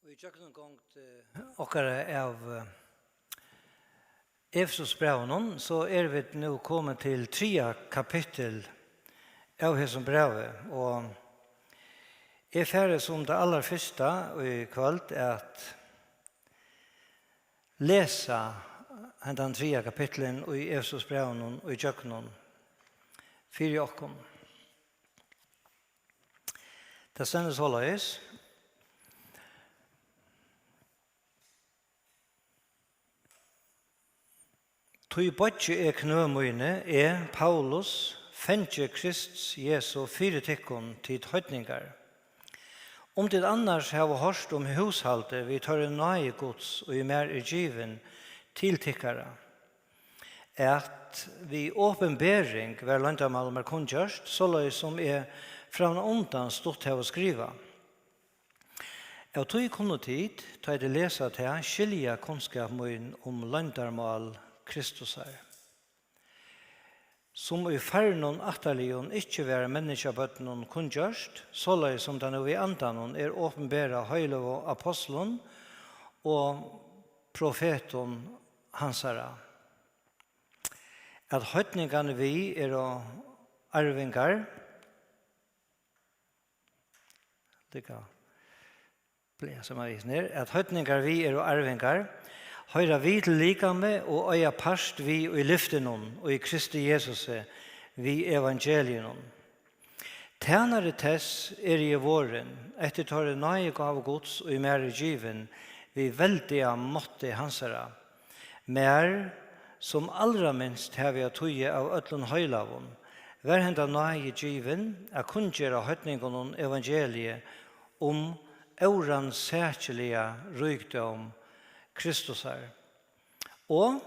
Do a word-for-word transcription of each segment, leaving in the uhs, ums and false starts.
Og í gjøgnumgongd, eh, okkara av, eh, Efesusbrævinum, so eru vit nú komin til triðja kapittul av hesum brævi, og eg fari sum tað allarfyrsta í kvøld at lesa hendan triðja kapittulin í Efesusbrævinum í gjøgnum fyri okkum. Tað stendur soleiðis: Tí boyggi eg knø míni, eg, Paulus, fangi Krists Jesu, fyri tykkum, tit heidningar. Um tit annars hava hoyrt um húshaldið við teirri náði Guds, ið mær er givin, til tykkara, at við opinbering var loyndarmál mær kunngjørt, soleiðis sum eg frammanundan stutt havi skrivað. Av tí kunnu tit, tá ið tit lesa tað, skilja kunnskap mín um loyndarmál Kristusar, sum í farnum ættarliðum ikki var menniskjabørnum kunngjørt, soleiðis sum tað nú við Andanum er opinberað heiløgu ápostlum og profetum hansara, at heidningarnir við eru arvingar, líka, lesa mær við her, at heidningar við eru arvingar, hoyra við til likamið og eiga part við í lyftinum í Kristi Jesusi við evangeliinum. Tænari tess eri eg vorðin, eftir teirri náðigávu Guds, ið mær er givin, við veldiga mátti hansara. Mær, sum alra minst havi at týða av øllum heilagum, var henda náði givin, at kunngera heidningunum evangeliið um órannsakiliga ríkdóm Kristusar, og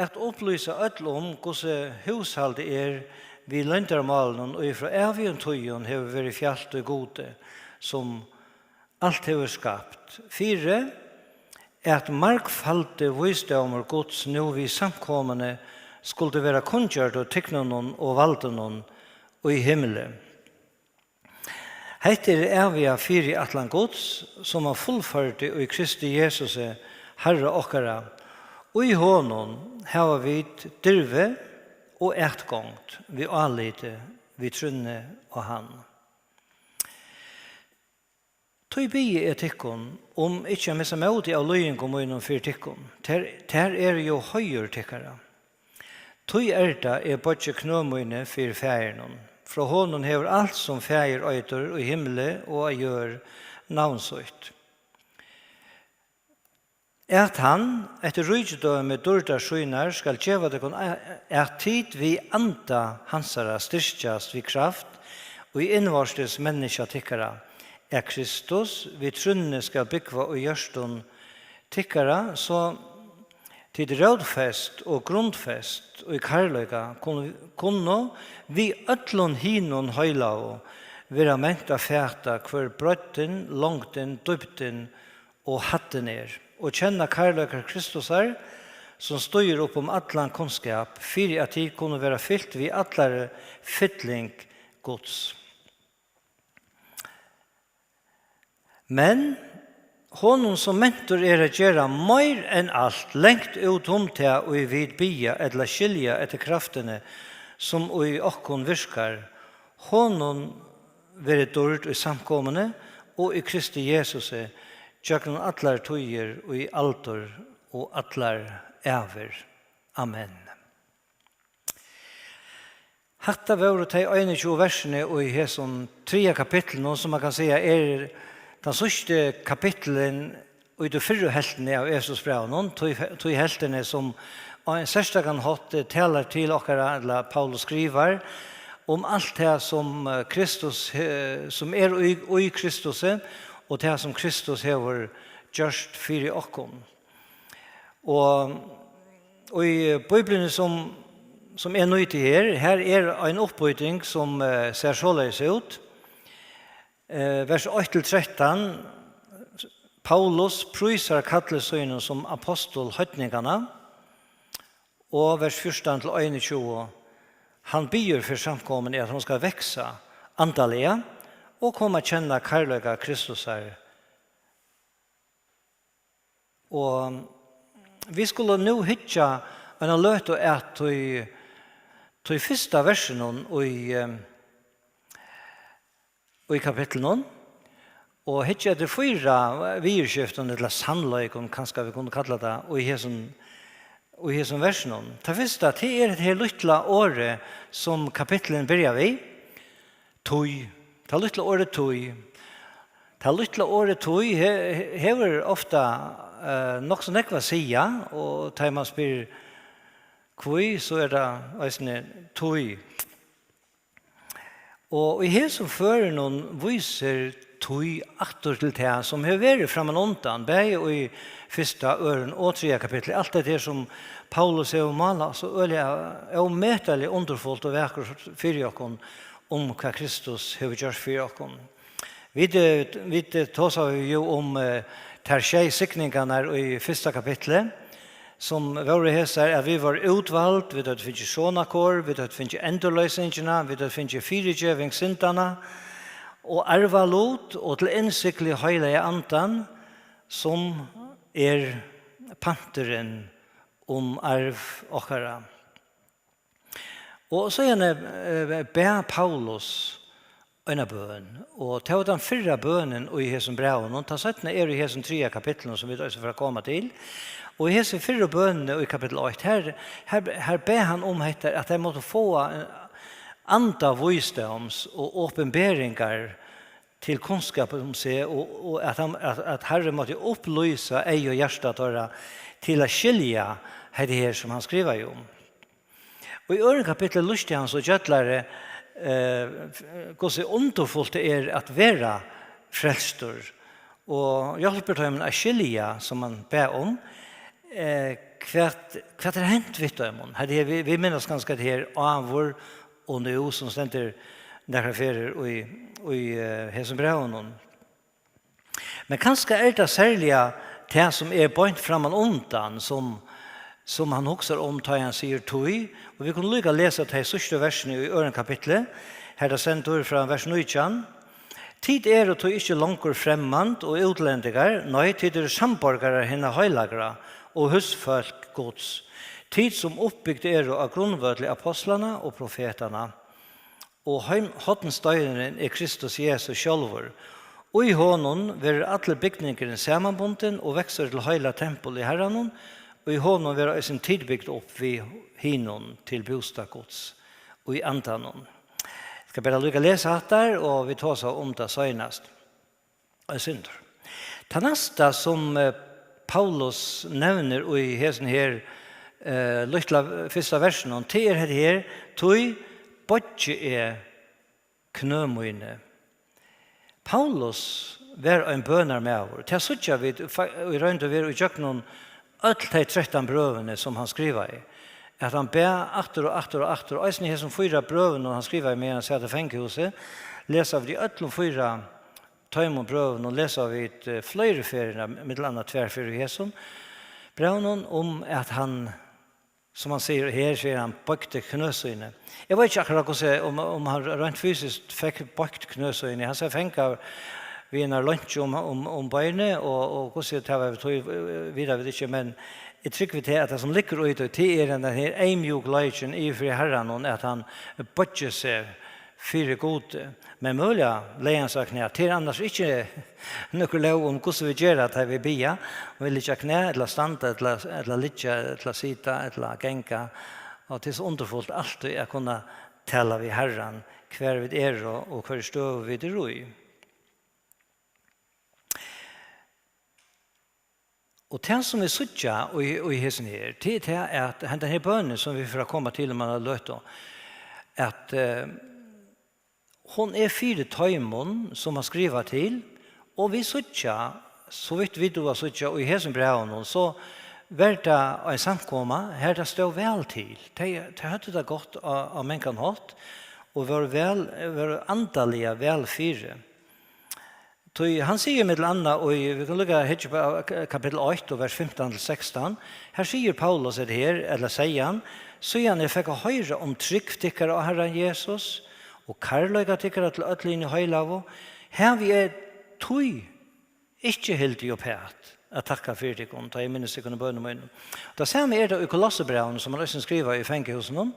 at upplýsa øll um, hvussu húshaldið er við loyndarmálinum, ið frá ævigum tíðum hevur verið fjalt í Gudi, sum alt hevur skapt, fyri at margfaldi vísdómur Guds nú við samkomuni skuldi vera kunngjørdur tygnunum og valdinum í himli. Hetta er æviga fyriætlan Guds, sum hann fullførdi í Kristi Jesusi, Harra okkara. Í honum hava vit dirvi og atgongd við áliti, við trúnni á hann. Tí biði eg tykkum um ikki at missa mótið av líðingum mínum fyri tykkum. Tær, tær eru jú heiður tykkara. Tí er tað, eg boyggi knø míni fyri Faðirinum. Frá honum hevur alt, sum faðir eitur í himli og á jørð, navn sítt. At hann, eftir ríkidømi dýrdar sínar, skal geva tykkum, a-, at tit við anda hansara styrkjast við kraft í innvortis menniskja tykkara, at Kristus við trúnni skal búgva í hjørtum tykkara, so tit rótfest og grundfest í kærleika kunnu, kunnu við øllum hinum heilagu vera ment at fata, hvør breiddin, longdin, dýpdin og hæddin er, og kenna kærleika Kristusar, sum stígur upp um allan kunnskap, fyri at tit kunnu vera fylt við allari fylling Guds. Men honum, sum mentur er at gera meir enn alt, langt út um tað, ið vit biðja ella skilja, eftir kraftini, sum í okkum virkar, honum verði dýrd í samkomuni og í Kristi Jesusi gjøgnum allar tíðir, í aldur og allar ævir. Amen. Hatta vóru tey einogtjúgu versini í hesum triðja kapitlinum, sum man kann siga er tann síðsti kapitlin í tí fyrru helvtini av Efesusbrævinum, tí, tí helvtini, sum á ein serstakan hátt, eh, talar til okkara, ella Paulus skrivar um alt tað, sum, eh, Kristus, eh, sum er í, í Kristusi, og tað, sum Kristus hevur gjørt fyri okkum. Og í Bíbliuni, sum, sum eg nýti her, her er ein uppbýting, sum, eh, sær soleiðis út. Eh, vers eitt til trettan, Paulus prísar kalli sínum sum apostul heidninganna, og vers fjúrtan til einogtjúgu, hann biður fyri samkomuni, at hon skal vaksa andaliga og koma at kenna kærleika Kristusar, Og vit skulu nú hyggja eina løtu at tí, tí fyrsta versinum í, eh, í kapitlinum, og hyggja eftir fýra viðurskiftum, ella sannleikum, kanska vit kunnu kalla tað, í hesum, í hesum versinum. Tað fyrsta, tað er hetta her lítla orðið, sum kapitlin byrjar við, tí. Tað lítla orðið tí. Tað lítla orðið tí he-, he-, hevur ofta, eh, nokk so nógv at siga, og tá man spyr hví, so er tað eisini tí. Og í hesum førinum vísir tí aftur til tað, sum hevur verið frammanundan, bæði í fyrsta, øðrum og triðja kapitli. Alt hetta her, sum Paulus hevur málað so øgiliga ómetaliga undurfult og vakurt fyri okkum, um hvat Kristus hevur gjørt fyri okkum. Vit, eh, vit, eh, tosaðu jú um, eh, tær sjey signingarnar í fyrsta kapitli, sum vóru hesar, at vit vóru útvald, vit høvdu fingið sonarkor, vit høvdu fingið endurloysingina, vit høvdu fingið fyrigeving syndanna og arvalut og til innsigli Heilaga Andan, sum er panturin um arv okkara. Og síðani, eh, bað Paulus eina bøn, og tað var tann fyrra bønin í hesum brævinum, og tann seinna er í hesum triðja kapitlinum, sum vit eisini fara at koma til. Og í hesi fyrru bønini í kapitul eitt, her, her, her bað hann um hetta, at tey máttu fáa, eh, anda vísdóms og opinberingar til kunnskap um seg, og, og at hann, at, at Harrin mátti upplýsa eygu og hjarta teirra til at skilja hetta her, sum hann skrivaði um. Og í øðrum kapitli lýsti hann so gjøllari, eh, hvussu undurfult tað er at vera frelstur, og hjálpir teimum at skilja, sum hann bað um, eh, hvat, hvat er hent við teimum. Hetta her, vit, vit minnast kanska hetta her áður og nú, sum stendur nakrar ferðir í, í, eh, hesum brævinum. Men kanska er tað serliga tað, sum er beint framman undan, sum, sum hann hugsar um, tá hann sigur tí. Og vit kunnu líka lesa tey síðstu versini í øðrum kapitli, har tað stendur frá vers nítjan: Tit eru tí ikki longur fremmand og útlendingar, nei, tit eru samborgarar hinna heilagra og húsfólk Guds, tit, sum uppbygd eru á grundvølli apostlanna og profetanna, og heim-, hornsteinurin er Kristus Jesus sjálvur. Í honum verður allur bygningurin samanbundin og veksur til heilag tempul í Harranum, og í honum verða eisini tit bygd upp við hinum til bústað Guds í Andanum. Eg skal bara líka lesa hatta, og vit tosaðu um tað seinast. Eitt sindur. Tað næsta, sum, eh, Paulus nevnir í hesum her, eh, lítla fyrsta versinum, tað er hetta her: Tí boyggi eg knø míni. Paulus var ein bønarmaður. Tað síggja vit fa-, í roynd og veru í gjøgnum øll tey trettan brøvini, sum hann skrivaði, at hann bað aftur og aftur og aftur. Eisini í hesum fýra brøvunum, hann skrivaði meðan hann sat í fangahúsi, lesa vit í øllum fýra teimum brøvunum, lesa vit, eh, fleiri ferðir, millum annað tvær ferðir í hesum brævinum, um at hann, sum hann sigur her, sigur hann, boygdi knø síni. Eg veit ikki akkurát, hvussu, um, um hann reint fysiskt fekk boygt knø síni. Hann sat fangað við einari leinkju um, um, um beinið, og, og hvussu tað var, tí, eh, vita vit ikki, men eg trúgvi til, at tað, sum liggur í tí, tað er hendan her eyðmjúkleikin yvir fyri Harranum, at hann boyggir seg fyri Gudi. Men møguliga legði hann seg á knæ. Tað er annars ikki nøkur lóg um, hvussu vit gera, tá vit biðja, um vit liggja á knæ, ella standa, ella, ella liggja, ella sita, ella ganga. Og tað er so undurfult altíð at kunna tala við Harran, hvar vit eru og hvørja støðu vit eru í. Og tað, sum vit síggja í, í hesum her, tað er tað, at hendan her bønin, sum vit fara at koma til um eina løtu, at, eh, hon er fyri teimum, sum hann skrivar til, og vit síggja, so vítt vit duga at síggja, í hesum brævinum, so var tað ein samkoma, har tað stóð væl til. Tey, tey høvdu tað gott á, á mangan hátt, og vóru væl, vóru andaliga væl fyri. Tí hann sigur millum annað, og vit kunnu líka hyggja upp á k-, kapittul eitt og vers fimtan til sekstan, har sigur Paulus hetta her, ella segði hann: Síðan eg fekk at hoyra um trúgv tykkara á Harran Jesus, og kærleika tykkara til øll hini heilagu, havi eg tí ikki hildið uppat, at takka fyri tykkum, tá eg minnist tykkum í bønum mínum. Tað sama er tað í Kolossebrævinum, sum hann eisini skrivar í fangahúsinum,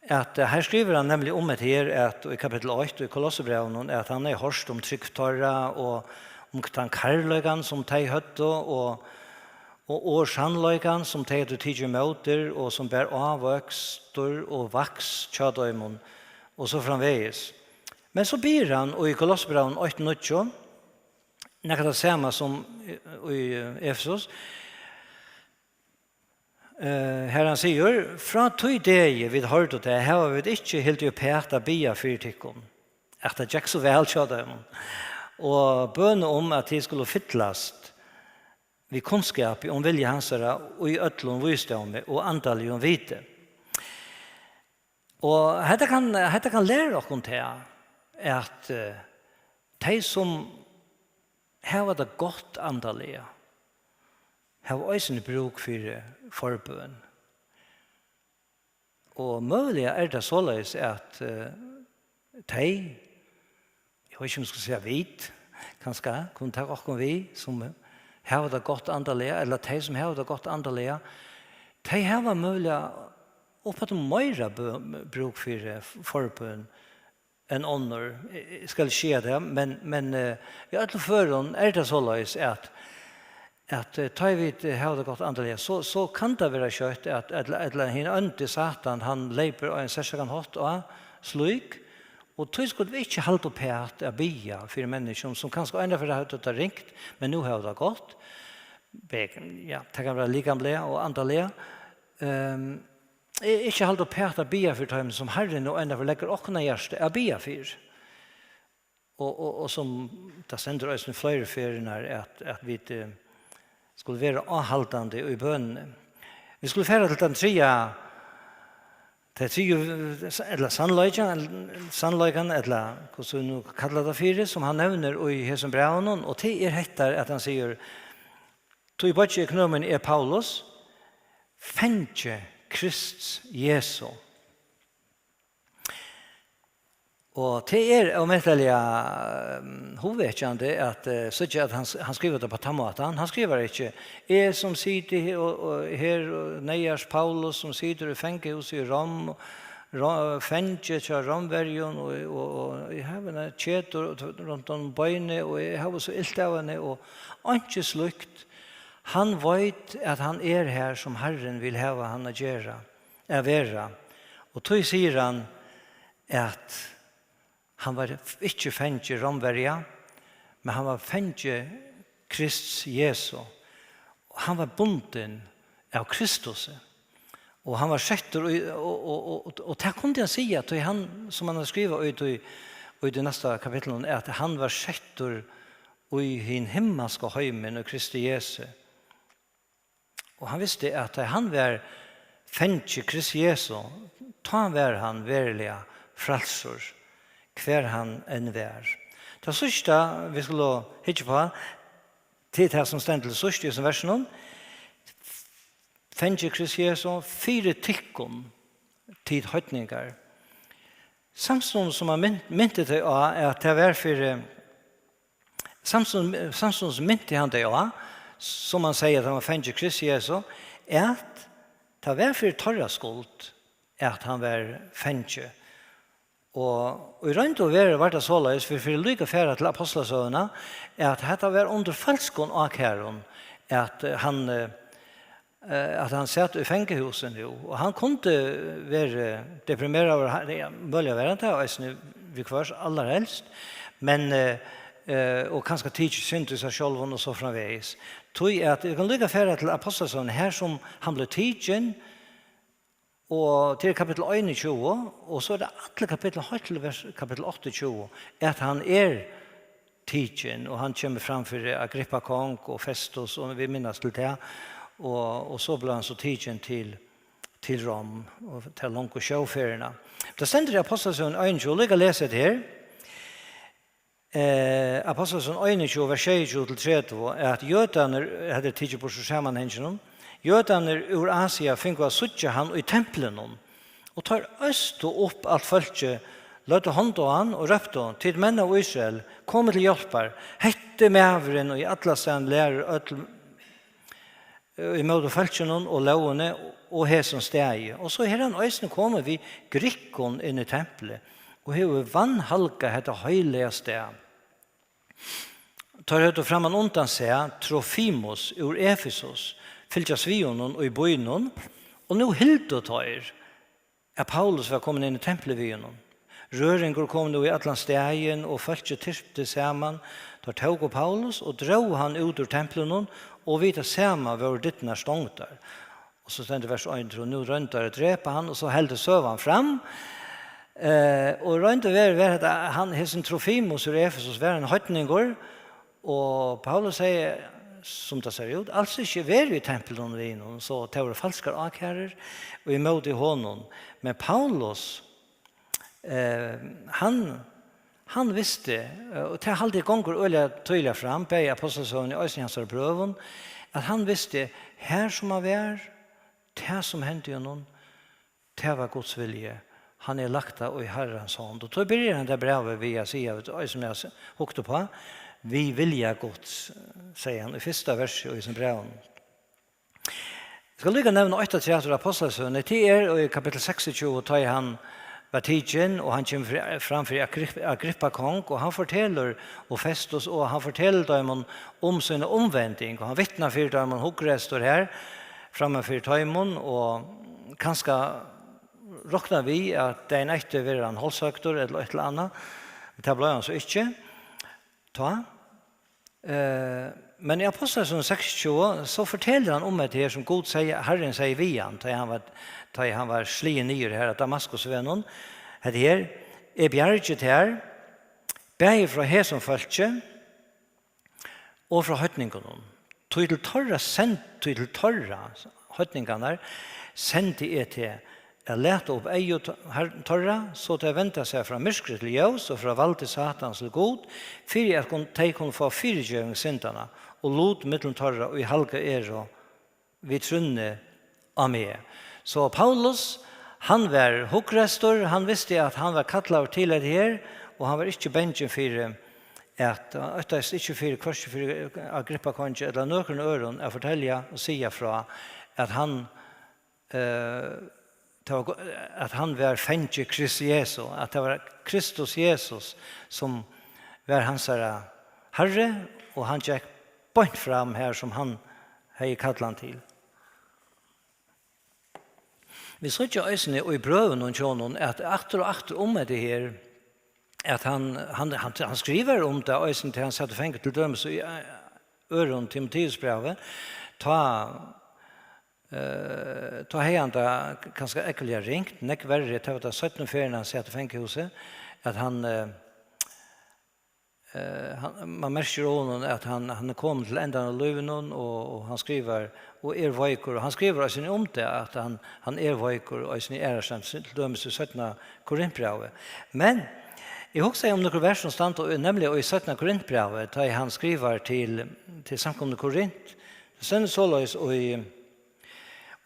at, eh, her skrivar hann nemliga um hetta her, at í kapittul eitt í Kolossebrævinum, at hann hevur hoyrt um trúgv teirra og um tann kærleikan, sum tey høvdu, og, og orð sannleikan, sum tey høvdu tikið ímóti, og sum bar ávøkstur og vaks hjá teimum, og so framvegis. Men so biður hann í Kolossebrævinum eitt níggju, nakað tað sama sum í, í Efesus. Eh, har hann sigur: "Frá tí degi vit hoyrdu tað, hava vit ikki hildið uppat at biðja fyri tykkum, at tað gekk so væl hjá teimum, og bøna um, at tit skulu fyllast við kunnskapi um vilja hansara í øllum vísdómi og andaligum viti." Og hetta kann, hetta kann læra okkum tað, at, eh, tey sum hava tað gott andaliga, hava eisini brúk fyri forbøn. Og møguliga er tað soleiðis, at, eh, tey, eg veit ikki, um eg skal siga vit, kanska, kunnu taka okkum við, sum hava tað gott andaliga, ella tey, sum hava tað gott andaliga, tey hava møguliga uppaftur meira bø-, brúk fyri forbøn enn onnur. Eg skal ikki siga tað, men, men, eh, í øllum førum er tað soleiðis, at, at, eh, tá ið vit, eh, hava tað gott andaliga, so, so kann tað vera skjótt, at, ella, ella hin óndi Satan, hann leypur á ein serstakan hátt á slík, og tí skuldu vit ikki halda uppat at biðja fyri menniskjum, sum kanska einaferð høvdu tað ringt, men nú hava tað gott. Be-, ja, tað kann vera likamliga og andaliga. Ehm, eh, ikki halda uppat at biðja fyri teimum, sum Harrin nú einaferð leggur okkum á hjarta at biðja fyri. Og, og, og sum tað stendur eisini fleiri ferðirnar, at, at vit, eh, skulu vera áhaldandi í bønini. Vit skulu fara til tann triðja, tað triðju, ella sannleikan, sannleikan, ella hvussu nú kalla tað fyri, sum hann nevnir í hesum brævinum, og tað er hetta, at hann sigur: "Tí beiggi eg knø míni, eg Paulus, fangi Krists Jesu." Og tað er ómetaliga, ehm, hugvekjandi at, eh, síggja, at hann, hann skrivar tað á tann mátan. Hann skrivar ikki: "Eg sum siti he-, og, og her, og neyðars Paulus, sum situr í fangahúsi í Rom, Ro-, fangi hjá Rómverjum, og, og, og eg havi eina ketu rundan um beinið, og eg havi so ilt av henni", og einki slíkt. Hann veit, at hann er har, sum Harrin vil hava hann at gera, at vera. Og tí sigur hann, at hann var ikki fangi Rómverja, men hann var fangi Krists Jesu. Og hann var bundin av Kristusi. Og hann var settur í, og, og, og, og, og tað kundi hann siga, tí hann, sum hann hevur skrivað í, í, í tí næsta kapitlinum, er at hann var settur í hin himmalska heimin í Kristi Jesu. Og hann visti, at tá hann var fangi Krists Jesu, tá var hann veruliga frælsur, hvar hann enn var. Tað síðsta, vit skulu hyggja uppá, til tað sum stendur til síðst í hesum versinum: "Fangi Krists Jesu, fyri tykkum, tit heidningar." Samstundis sum hann min-, minti tey á, at tað var fyri, samstundis, samstundis minti hann tey á, sum hann segði, at hann var fangi Krists Jesu, at tað var fyri teirra skuld, at hann var fangi. Og í roynd og veru var tað soleiðis, fyri, fyri líka fara til Apostlasøguna, at hetta var undir følskum ákærum, at, eh, hann, eh, eh, at hann sat í fangahúsi nú, og hann kundi verið deprimeraður, hann, ja, møguliga var hann tað eisini viðhvørt, allarhelst, men, eh, eh, og kanska tikið synd í sær sjálvum og so framvegis. Tí at, vit kunnu líka fara til Apostlasøguna, har sum hann bleiv tikin, og til kapittul einogtjúgu, og so er tað allir kapitlar, heilt til vers, kapittul áttaogtjúgu, at hann er tikin, og hann kemur fram fyri Agrippa kong og Festus, og vit minnast til tað, og, og so bleiv hann so tikin til, til Rom, og ta longu sjóferðina. Tað stendur í Apostlasøguni einogtjúgu, og líka lesa hetta her. Eh, Apostlasøguni einogtjúgu, vers sjeyogtjúgu til tretivu, er at jødarnir, hetta er tikið burtur úr samanhanginum, jødarnir úr Asia fingu at síggja hann í templinum, og teir østu upp alt fólkið, løgdu hond á hann og róptu: Tit menn av Ísrael, komið til hjálpar! Hetta er maðurin, ið allastaðni lærir øll ímóti fólkinum og lógini og hesum staði. Og so er hann eisini komin við grikkum inn í templið og hevur vanhelgað hetta heilaga stað. Teir høvdu framman undan seg Trofimus úr Efesus fylgjast við honum í býnum, og nú hildu teir, at Paulus var komin inn í templið við honum. Røringur kom nú í allan staðin, og fólkið tyrpti saman. Teir tóku Paulus og drógu hann út úr templinum, og við tað sama vóru dyrnar stongdar. Og so stendur vers einogtjúgu: Nú royndu teir at drepa hann, og so heldur søgan fram. Eh, og royndi verið, var hetta, hann, hesin Trofimus úr Efesus, var ein heidningur, og Paulus segði, sum tað sær út, als ikki verið í templinum við honum, so tað vóru falskar ákærur ímóti honum. Men Paulus, eh, hann, hann visti, eh, og tað haldi eg gongur øgiliga týðiliga fram, bæði í Ápostlasøguni og eisini í hansara brøvum, at hann visti, har sum hann var, tað sum hendi honum, tað var Guds vilji. Hann er lagt tað í Harrans hond. Og tó byrjar hann tað brævið við at siga, vit, sum eg s-, hugdi uppá, við vilja Guds, segði hann í fyrsta versi í hesum brævinum. Eg skal líka nevna eitt afturat úr Ápostlasøguni. Tað er í kapittul seksogtjúgu, tá ið hann var tikin, og hann kemur fyri, fram fyri Agrippa, Agrippa kong, og hann fortelur, og Festus, og hann fortelur teimum um sína umvending, og hann vitnar fyri teimum hugreystur her, framman fyri teimum, og kanska rokna við, at dagin eftir verður hann hálshøgdur ella eitt ella annað. Tað bleiv hann so ikki. Tá. Eh, men í Ápostlasøguni seksogtjúgu, so fortelur hann um hetta her, sum Gud segði, Harrin segði við hann, tá hann var, tá hann var sligin niður her á Damaskusvegnum. Hetta her: Eg bjargi tær, bæði frá hesum fólki, og frá heidningunum. Tí til teirra send-, tí til teirra, heidningarnar, sendi eg teg at lata upp eygu t-, har-, teirra, so tey venda seg frá myrkri til ljós og frá valdi Satans til Gud, fyri at kun-, tey kunnu fáa fyrigeving syndanna og lut millum teirra, ið halgað eru við trúnni á meg. So Paulus, hann var hugreystur, hann visti, at hann var kallaður til hetta her, og hann var ikki bangin fyri at, óttaðist ikki fyri, hvørki fyri Agrippa kongi ella nøkrum øðrum, at fortelja og siga frá, at hann, eh, tað var go-, at hann var fangi Krists Jesu, at tað var Kristus Jesus, sum var hansara Harri, og hann gekk beint fram har, sum hann hevði kallað hann til. Vit síggja eisini í brøvunum hjá honum, at aftur og aftur um hetta her, at hann, hann, hann, hann skrivar um tað eisini, tá hann sat í fangi, til dømis í, eh, øðrum Timoteusbrævi, tá, eh, tá hevði hann tað kanska ógvuliga ringt, nógv verri, tað var tað seinnu ferðina hann sat í fangahúsi, at hann, eh, Eh, hann, man merkir á honum, at hann, hann er komin til endan av lívinum, og, og hann skrivar, og er veikur, og hann skrivar eisini um tað, at hann, hann er veikur, eisini aðrastaðni, til dømis í seinna Korintbrævi. Men eg hugsaði um nøkur vers, sum standa í, nemliga í seinna Korintbrævi, tá ið hann skrivar til, til samkomuna í Korint. Tað stendur soleiðis í,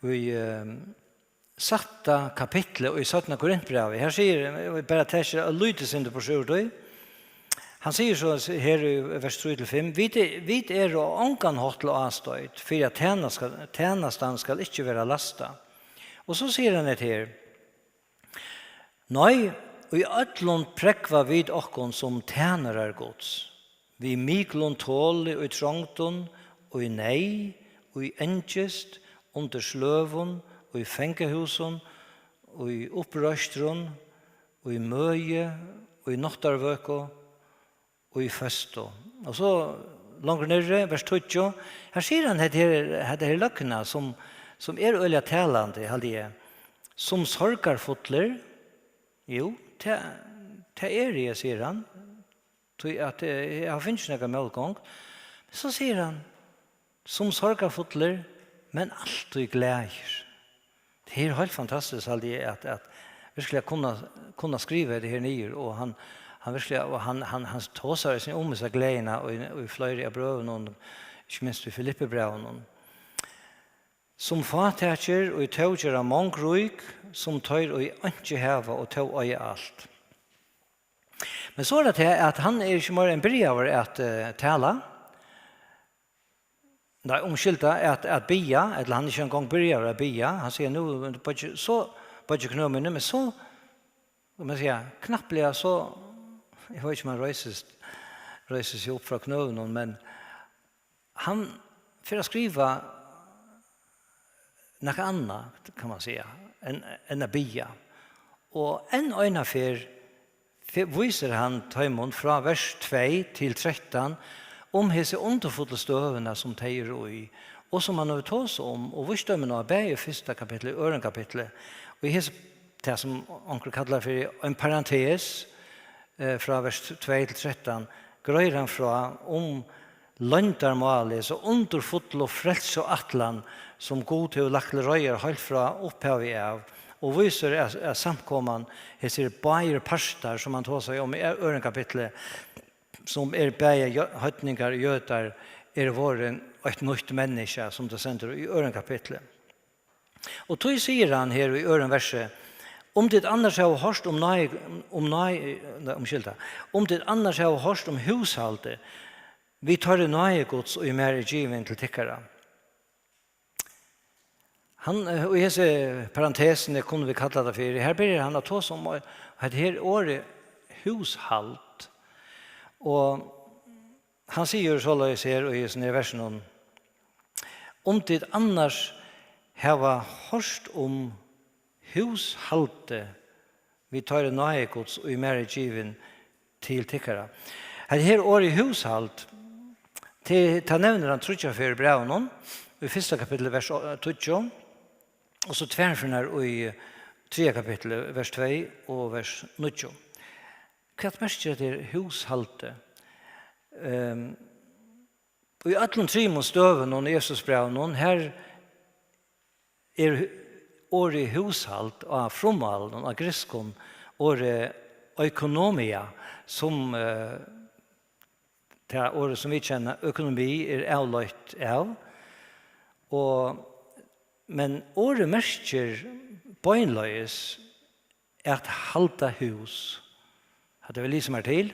í, eh, sætta kapitli í seinna Korintbrævi. Her sigur, eg vil bara taka eitt lítið sindur burtur úr tí. Hann sigur so her í vers trý til fimm: "Vit, vit eru á ongan hátt til ástoyt, fyri at tæna skal, tænastan skal ikki verða lastað." Og so sigur hann hetta her: "Nei, í øllum prógva vit okkum sum tænarar Guds, við miklum toli í trongdum, í neyð, í angist, undir sløgum, í fangahúsum, í uppreisturum, í møði, í náttarvøku, í føstu." Og so longur niðri, vers tíggju, her sigur hann hetta her, hetta her løgna, sum, sum er øgiliga talandi, haldi eg. "Sum sorgarfullir", jú, tað, tað eri eg, sigur hann. Tí at, eh, eg havi fingið nakra mótgongd. Men so sigur hann: "Sum sorgarfullir, men altíð glaðir." Tað er heilt fantastiskt, haldi eg, at, at virkuliga kunna, kunna skriva hetta her niður, og hann, hann virkuliga, og hann, hann, hann tosar eisini um hesa gleðina í, í fleiri av brøvunum, ikki minst í Filippibrævinum. "Sum fátækir, ið tó gera mong rík, sum teir, ið einki hava og tó eiga alt." Men so er tað tað, at hann er ikki meir enn byrjaður at, eh, tala. Nei, umskylda, at, at biðja, ella hann er ikki eingong byrjaður at biðja. Hann sigur nú, "Boygi, so, boygi knø míni", men so, kann man siga, knappliga so, eg veit ikki, um hann reisist, reisir seg upp frá knøunum, men hann fer at skriva nakað annað, kann man siga, enn, enn at biðja. Og enn eina ferð fe-, vísir hann teimum frá vers tvey til trettan um hesi undurfullu støðuna, sum tey eru í, og sum hann hevur tosað um og víst teimum á, bæði í fyrsta kapitli og øðrum kapitli. Og í hesi, tað sum onkur kallar fyri ein parentes, eh, frá vers tvey til trettan, greiðir hann frá um loyndarmálið, so undurfullu frelsuætlan, sum Gud hevur lagt til reiðar heilt frá upphavi av, og vísir, at, at samkoman, hesir báðir partar, sum hann tosar um í ø-, øðrum kapitli, sum er bæði jø-, heidningar og jødar, er vorðin eitt nýtt menniskja, sum tað stendur í øðrum kapitli. Og tí sigur hann her í øðrum versi: "Um tit annars hava hoyrt um náði, um náði, nei, umskylda, um tit annars hava hoyrt um húshaldið við teirri náði Guds, ið mær er givin til tykkara." Hann, eh, í hesi parentesini kunnu vit kalla tað fyri, her byrjar hann at tosa um, eh, hetta her orðið húshald. Og hann sigur soleiðis her í hesum her versinum: "Um tit annars hava hoyrt um húshaldið við teirri náði Guds, ið mær er givin til tykkara." Hetta her orðið húshald, tað, tað nevnir hann tríggjar ferðir í brævinum, í fyrsta kapitli, vers tíggju, og so tvær ferðir í triðja kapitli, vers tvey og vers níggju. Hvat merkir hetta her húshaldið? Ehm, í øllum trimum støðunum í Efesusbrævinum, her er orðið húshald á frummálinum, á grikskum orðið oikonomia, sum, eh, tað orðið, sum vit kenna økonomi, er avleitt av. Og, men orðið merkir beinleiðis at halda hús. Hatta vil lýsa mær til.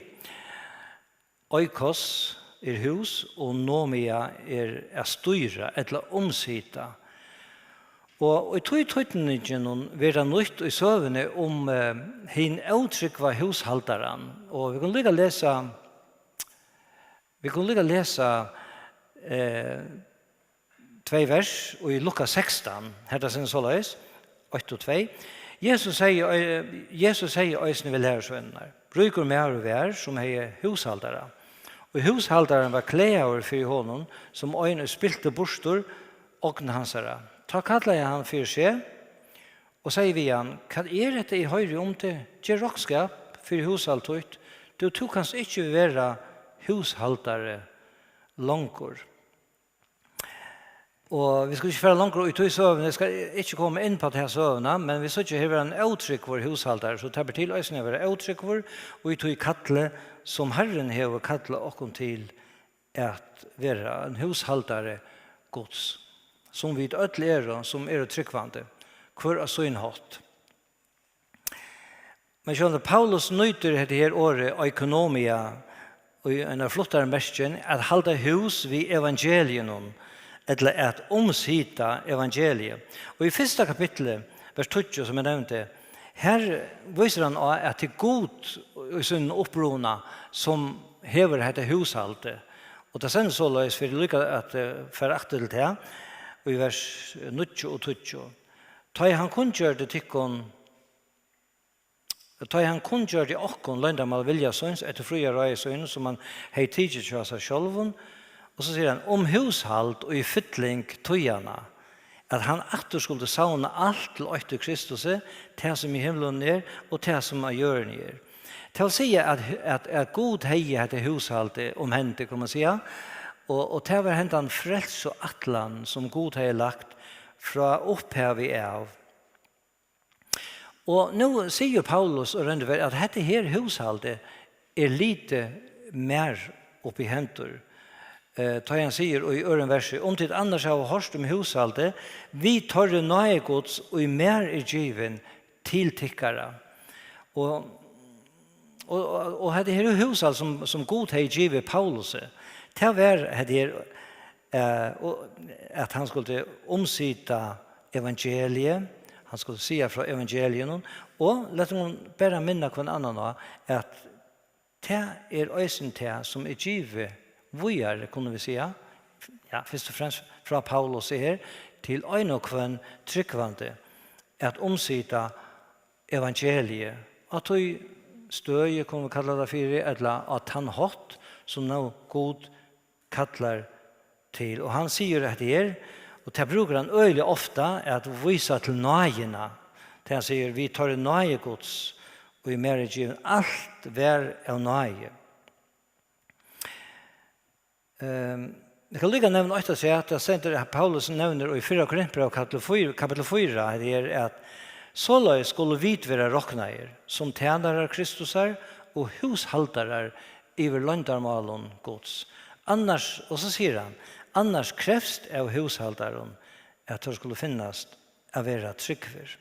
Oikos er hús, og nomia er at stýra ella umsita. Og í tí týdninginum verður tað nýtt í søguni um, eh, hin ótrúgva húshaldaran. Og vit kunnu líka lesa, vit kunnu líka lesa, eh, tvey vers í Lukas sekstan, har tað stendur soleiðis, eitt og tvey. Jesus segði, Jesus segði eisini við lærisveinarnar: "Ríkur maður var, sum hevði húshaldara, og húshaldarin var klagaður fyri honum, sum ein, ið spilti burtur ogn hansara. Tá kallaði hann fyri seg og segði við hann: Hvat er hetta, eg hoyri um teg? Ger roknskap fyri húshald títt, tí tú kanst ikki vera húshaldari longur." Og vit skulu ikki fara longur í tí søguni, eg skal ikki koma inn á ta søguna, men vit síggja, her var ein ótrúgvur húshaldari, so tað ber til eisini at vera ótrúgvur, og í tí kalli, sum Harrin hevur kallað okkum til at vera, ein húshaldari Guds, sum vit øll eru, sum eru trúgvandi, hvør á sín hátt. Men sjálvandi Paulus nýtir hetta her orðið oikonomia í einari fluttari merking, at halda hús við evangeliinum, ella at umsita evangeliið. Og í fyrsta kapitli, vers tíggju, sum eg nevndi, her vísir hann á, at tað er Gud í sínum uppruna, sum hevur hetta húshaldið. Og tað stendur soleiðis, fyri líka at, eh, fara aftur til tað, í vers níggju og tíggju: "Tá ið hann kunngjørdi tykkum, tá ið hann kunngjørdi okkum loyndarmál vilja síns eftir fríða ráði sínum, sum hann hevði tikið hjá sær sjálvum." Og so sigur hann: "Um húshald og í fylling tíðanna, at hann aftur skuldi savna alt til eitt í Kristusi, tað sum í himlunum er, og tað sum á jørðini er." Tað vil siga, at, at, at Gud hevði hetta húshaldið um hendi, kann man siga, og, og tað var hendan frelsuætlan, sum Gud hevði lagt frá upphavi av. Og nú sigur Paulus og roynir at hetta her húshaldið er litið mær upp í hendur. Eh, tá hann sigur í øðrum versi: "Um tit annars hava hoyrt um húshaldið við teirri náði Guds, ið mær er givin til tykkara." Og Og, og, og hetta her húshald sum, sum Gud hevði givið Paulusi, tað var hetta her, eh, og at hann skuldi umsita evangeliið, hann skuldi siga frá evangeliinum, og lat okkum bara minna hvønn annan á, at tað er eisini tað, sum er givið víðari, kunnu vit siga, ja, fyrst og fremst frá Paulusi her, til ein og hvønn trúgvandi, at umsita evangeliið, á tí støði, kunnu vit kalla tað fyri, ella á tann hátt, sum nú Gud kallar til. Og hann sigur hetta her, og tað brúkar hann øgiliga ofta, at vísa til náðina. Tað hann sigur, við teirri náði Guds, og í mær er givin, alt var av náði. Ehm, eg kann líka nevna eitt afturat, tað stendur, at Paulus nevnir í fyrra Korintbræv, kapittul fýra, kapittul fýra, her er, at soleiðis skulu vit vera roknaðir, sum tænarar Kristusar og húshaldarar yvir loyndarmálum Guds. Annars, og so sigur hann, annars krevst av húshaldarum, at teir skulu finnast at vera trúgvir.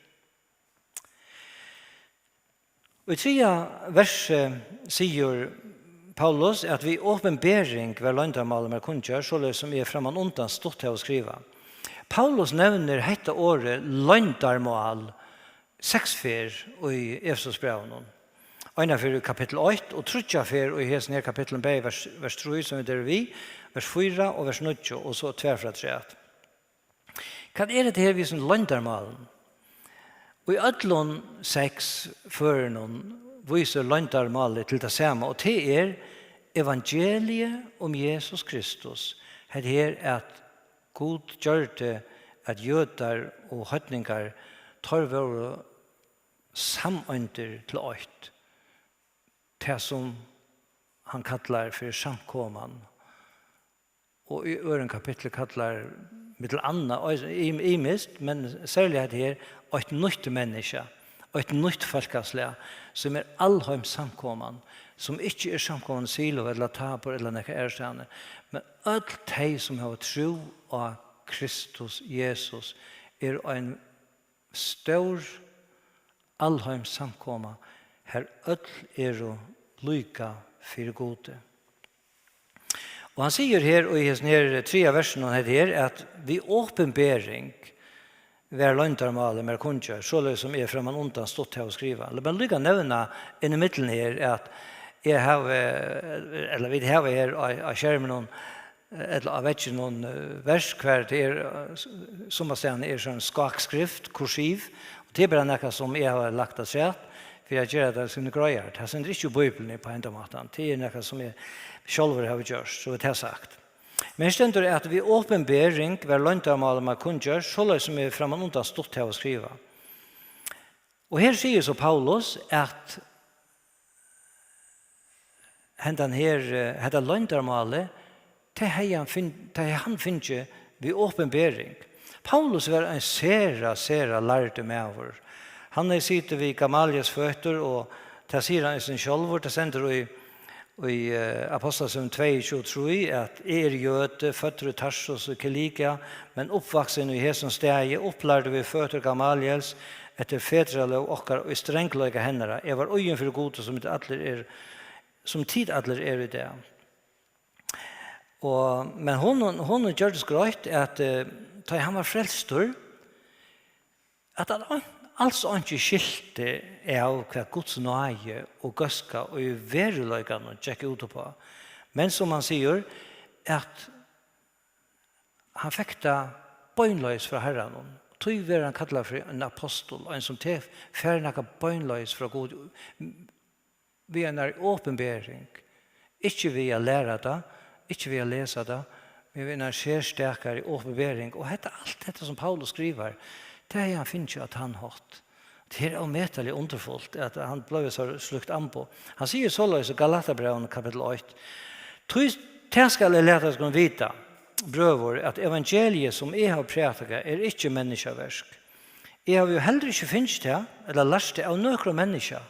Og í triðja versi sigur Paulus, at við opinbering var loyndarmálið mær kunngjørt, soleiðis sum eg framanundan stutt havi skrivað. Paulus nevnir hetta orðið loyndarmál seks ferð í Efesusbrævinum. Eina ferð í kapittul eitt og tríggjar ferð í hesum her kapitlum, bæði vers, vers trý, sum vit eru við, vers fýra og vers níggju, og so tvær ferðir afturat. Hvat er hetta her við hesum loyndarmálum? Í øllum seks førunum vísir loyndarmálið til tað sama, og tað er evangeliið um Jesus Kristus. Hetta her, at Gud gjørdi, at jødar og heidningar, teir vóru sameindir til eitt. Tað, sum hann kallar fyri samkoman. Og í øðrum kapitli kallar millum annað, eisini im-, ymiskt, men serliga hetta her, eitt nýtt menniskja, eitt nýtt fólkaslag, sum er alheims samkoman, sum ikki er samkoman Silo ella Tabor ella nakað aðrastaðni, men øll tey, sum hava trú á Kristus Jesus, eru ein stór alheims samkoma, har øll eru líka fyri Gudi. Og hann sigur her í hesum her triðja versinum, hetta her, at við opinbering var loyndarmálið mær kunngjørt, soleiðis sum eg framanundan stutt havi skrivað. Lat meg líka nevna inn í millum her, at eg havi, ella vit hava her á, á skerminum, ella á vegginum, eh, vers, hvar tað er, eh, s-, summastaðni er sånn skákskrift, kursiv, og tað er bara nakað sum eg havi lagt afturat fyri at gera tað sindur greiðari. Tað stendur ikki í Bíbliuni á hendan mátan. Tað er nakað sum eg sjálvur havi gjørt, so er tað sagt. Men her stendur, at við opinbering var loyndarmálið mær kunngjørt, soleiðis sum eg framanundan stutt havi skrivað. Og her sigur so Paulus, at hendan her, eh, hetta loyndarmálið, tað hevði hann finn-, tað hevði hann fingið við opinbering. Paulus var ein sera, sera lærdur maður. Hann hevði sitið við Gamaliels føtur, og tað sigur hann eisini sjálvur, tað stendur í, í, eh, Apostlasøguni tvey tjúgu og trý, at: "Eg eri jødi, føddur í Tarsus í Kilikia, men uppvaksin í hesum staði, upplærdur við føtur Gamaliels, eftir fedralóg okkara í strangleika hennara. Eg var íðin fyri Gudi, sum tit allir eru, sum tit allir eru í dag." Og, men honum, honum gjørdist greitt, at, eh, tá hann var frelstur, at hann ein-, als einki skilti av, hvat Guds náði og góðska í veruleikanum gekk út uppá. Men sum hann sigur, at hann fekk tað beinleiðis frá Harranum. Tí verður hann kallaður fyri ein apostul, ein sum te-, fær nakað beinleiðis frá Gud, við einari opinbering. Ikki við at læra tað, ikki við at lesa tað, men við einari serstakari opinbering. Og hetta, alt hetta sum Paulus skrivar, tað hevði hann fingið á tann hátt. Tað er ómetaliga undurfult, at hann bleiv so slíkt amboð. Hann sigur soleiðis í Galatabrævinum kapittul eitt: "Tí tað skal eg lata tykkum vita, brøður, at evangeliið, sum eg havi prædikað, er ikki menniskjaverk. Eg havi jú heldur ikki fingið tað, ella lært tað av nøkrum menniskja,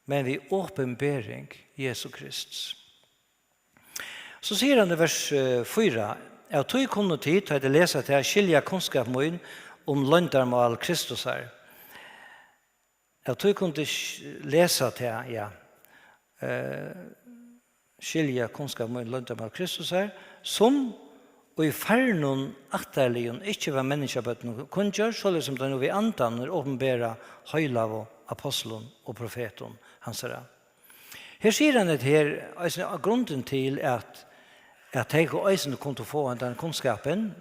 men við opinbering Jesu Krists." So sigur hann í vers, eh, fýra: "Av tí kunnu tit, tá tit lesa tað, skilja kunnskap mín um loyndarmál Kristusar." Av tí kunnu tit sk-, lesa tað, ja. eh, skilja kunnskap mín loyndarmál Kristusar, sum í farnum ættarliðum ikki var menniskjabørnum kunngjørd, soleiðis sum tað nú við andanum er opinberað heilagu ápostlum og profetum hansara. Her sigur hann, at her eisini er grundin til, at, at tey eisini kundu fáa hendan kunnskapin,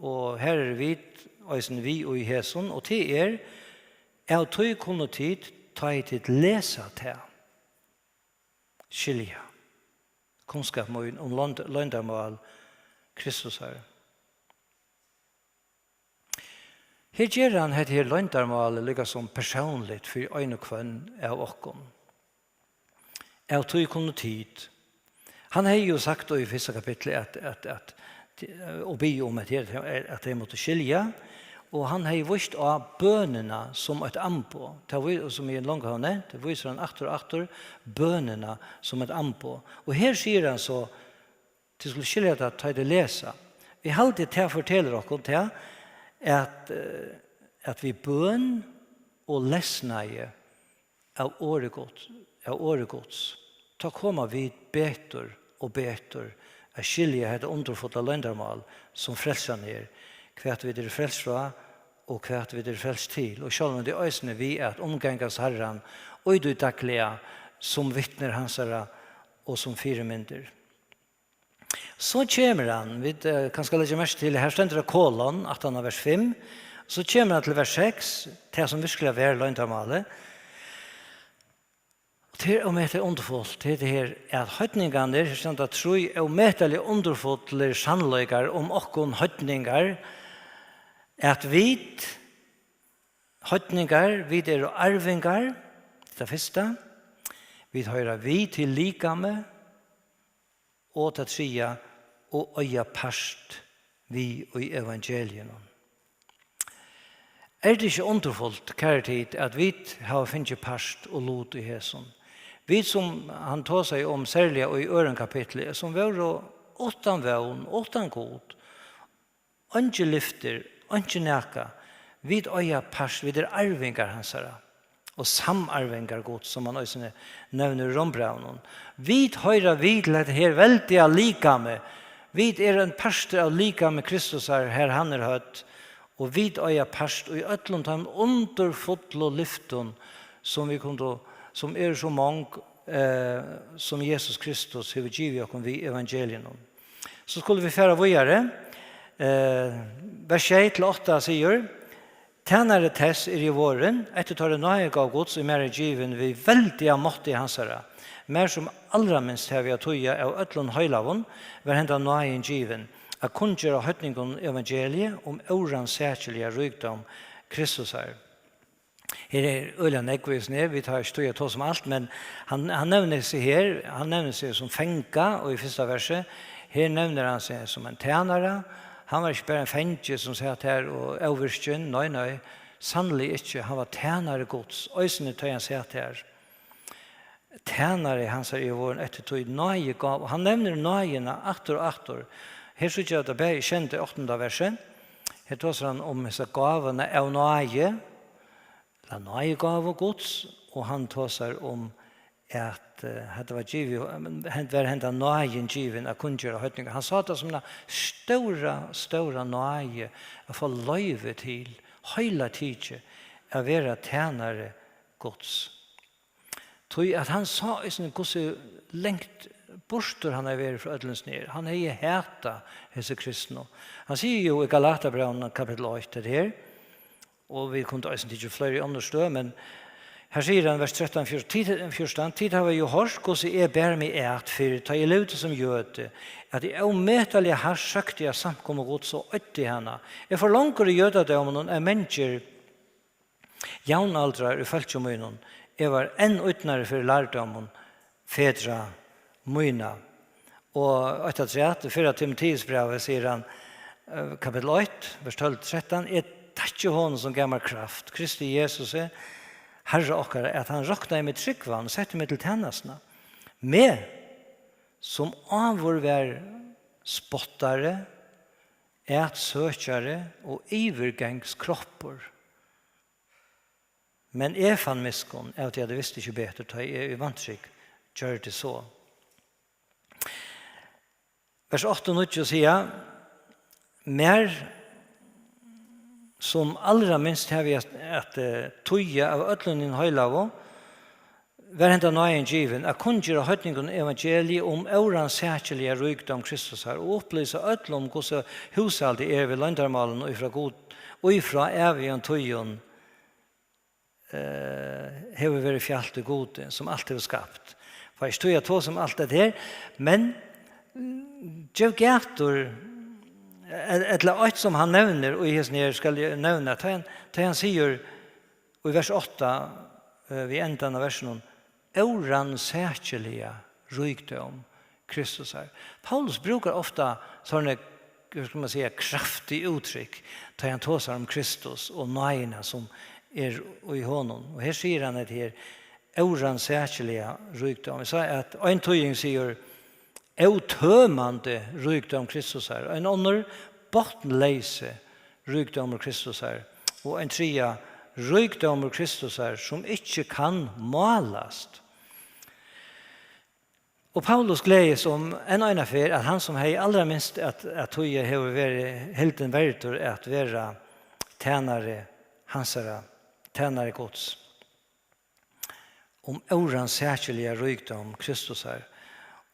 og her eru vit eisini við í hesum, og tað er, av tí kunnu tit, tá ið tit lesa tað, skilja kunnskap mín um loynd-, loyndarmál Kristusar. Her ger hann hetta her loyndarmálið líka sum persónligt fyri ein og hvønn av okkum. Av tí kunnu tit. Hann hevði jú sagt í fyrsta kapitli, at, at, at, og biðið um, at her, at tey máttu skilja, og hann hevði víst á bønina sum eitt amboð. Tað ví-, sum eg longu havi nevnt, vísir hann aftur og aftur bønina sum eitt amboð. Og her sigur hann so, tit skulu skilja tað, tá tit lesa. Eg haldi, tað fortelur okkum tað, at, eh, at við bøn og lesnaði av orði Guds, av orði Guds, tá koma vit betur og betur at skilja hetta undurfulla loyndarmál, sum frelsan er, hvat vit eru frelst frá, og hvat vit eru frelst til. Og sjálvandi eisini við at umgangast Harran í tí dagliga sum vitnir hansara og sum fyrimyndir. So kemur hann, vit, eh, kanska leggja merki til, her stendur tað kolon, aftan á vers fimm. So kemur hann til vers seks, tað sum virkuliga var loyndarmálið. Og tað er ómetaliga undurfult, tað er tað her, at heidningarnir, her standa trý ómetaliga undurfullir sannleikar um okkum heidningar, at vit, heidningar, vit eru arvingar, tað fyrsta, vit hoyra við til likamið, og tað triðja, og eiga part við í evangeliinum. Er tað ikki undurfult, kæru tit, at vit hava fingið part og lut í hesum? Vit, sum hann tosaði um, serliga í øðrum kapitli, sum vóru uttan vón, uttan Gud, einki lyftir, einki nakað. Vit eiga part, vit eru arvingar hansara og samarvingar Guds, sum hann eisini nevnir í Rómbrævinum. Vit hoyra við til hetta her veldiga likami. Vit eru ein partur av likami Kristusar, har hann er høvd, og vit eiga part í øllum teimum undurfullu lyftum, sum vit kundu, sum eru so mong, eh, sum Jesus Kristus hevur givið okkum við evangeliinum. So skulu vit fara víðari. Eh, vers sjey til átta sigur: Tænari tess eri eg vorðin, eftir teirri náðigávu Guds, ið mær er givin við veldiga mátti hansara. Mær, sum alra minst havi at týða av øllum heilagum, var henda náðin givin, at kunngera heidningunum evangeliið um órannsakiliga ríkdóm Kristusar. Her er øgiliga nógv í hesum her, vit hava ikki tíð at tosa um alt, men hann, hann nevnir seg her, hann nevnir seg sum fanga, og í fyrsta versi, her nevnir hann seg sum ein tænara. Hann var ikki bara ein fangi sum sat her og óvirkin, nei, nei, sanniliga ikki, hann var tænari Guds, eisini tá hann sat her. Tænari hansara er vorðin eftir tí náðigávu. Hann nevnir náðina aftur og aftur. Her síggja vit tað bæði í sjeynda og áttanda versi. Her tosar hann um hesa gávuna av náði, ella náðigávu Guds, og hann tosar um, at, eh, hetta var givið, hent, var henda náðin givin at kunngera heidningum. Hann sá tað sum eina stóra, stóra náði at fáa loyvi til, heila tikið, at vera tænari Guds. Tí at hann sá eisini, hvussu langt burtur hann hevði verið frá øllum snær. Hann hevði hatað hesi kristnu. Hann sigur jú í Galatabrævinum, kapittul eitt, hetta her, og vit kundu eisini tikið fleiri onnur støð, men her sigur hann, vers trettan, fjúrtan, tit, fjúrtan: Tit hava jú hoyrt, hvussu eg bar meg at fyrr, tá eg livdi sum jødi, at eg ómetaliga hart søkti at samkomu Guds og oyddi hana. Eg fór longur í jødadóminum enn mangir javnaldrar í fólki mínum. Eg var enn ídnari fyri lærdómum fedra mína. Og eitt afturat, í fyrra Timoteusbrævi sigur hann, eh, kapittul eitt, vers tólv til trettan: Eg takki honum, sum gav mær kraft, Kristi Jesusi, Harra okkara, at hann roknaði meg trúgvan og setti meg til tænastuna. Meg, sum áður var spottari, atsøkjari og yvirgangskroppur. Men eg fann miskunn av tí, at eg visti ikki betur, tá eg í vantrúgv gjørdi so. Vers átta og níggju siga: Mær, sum alra minst havi at, at eh, týða av øllum hinum heilagu, var henda náðin givin, at kunngera heidningunum evangeliið um óransakiliga ríkdóm Kristusar og upplýsa øll um, hvussu húshaldið er við loyndarmálum, ið frá Gud, ið frá ævigum tíðum eh, hevur verið fjalt í Gudi, sum alt hevur skapt. Fái ikki tíð at tosa um alt hetta her, men mm, Jeff Gator, e- ella eitt sum hann nevnir, og í hesum her skal eg nevna, tá hann, tá hann sigur í vers átta, eh, við endan av versinum, óransakiliga ríkdóm Kristusar. Paulus brúkar ofta sånne, hva skal man siga, kraftig uttrykk, tá hann tosar um Kristus og náðina sum er í honum. Og her sigur hann at her óransakiliga ríkdóm. Eg sá at ein týðing sigur ótømandi ríkdóm Kristusar, ein onnur botnleysi ríkdómur Kristusar, og ein triðja ríkdómur Kristusar, sum ikki kann málast. Og Paulus gleðist um enn eina ferð, at hann, sum hevði alra minst at, at týða, hevur verið hildin verdur at vera tænari hansara, tænari Guds. Um óransakiliga ríkdóm Kristusar.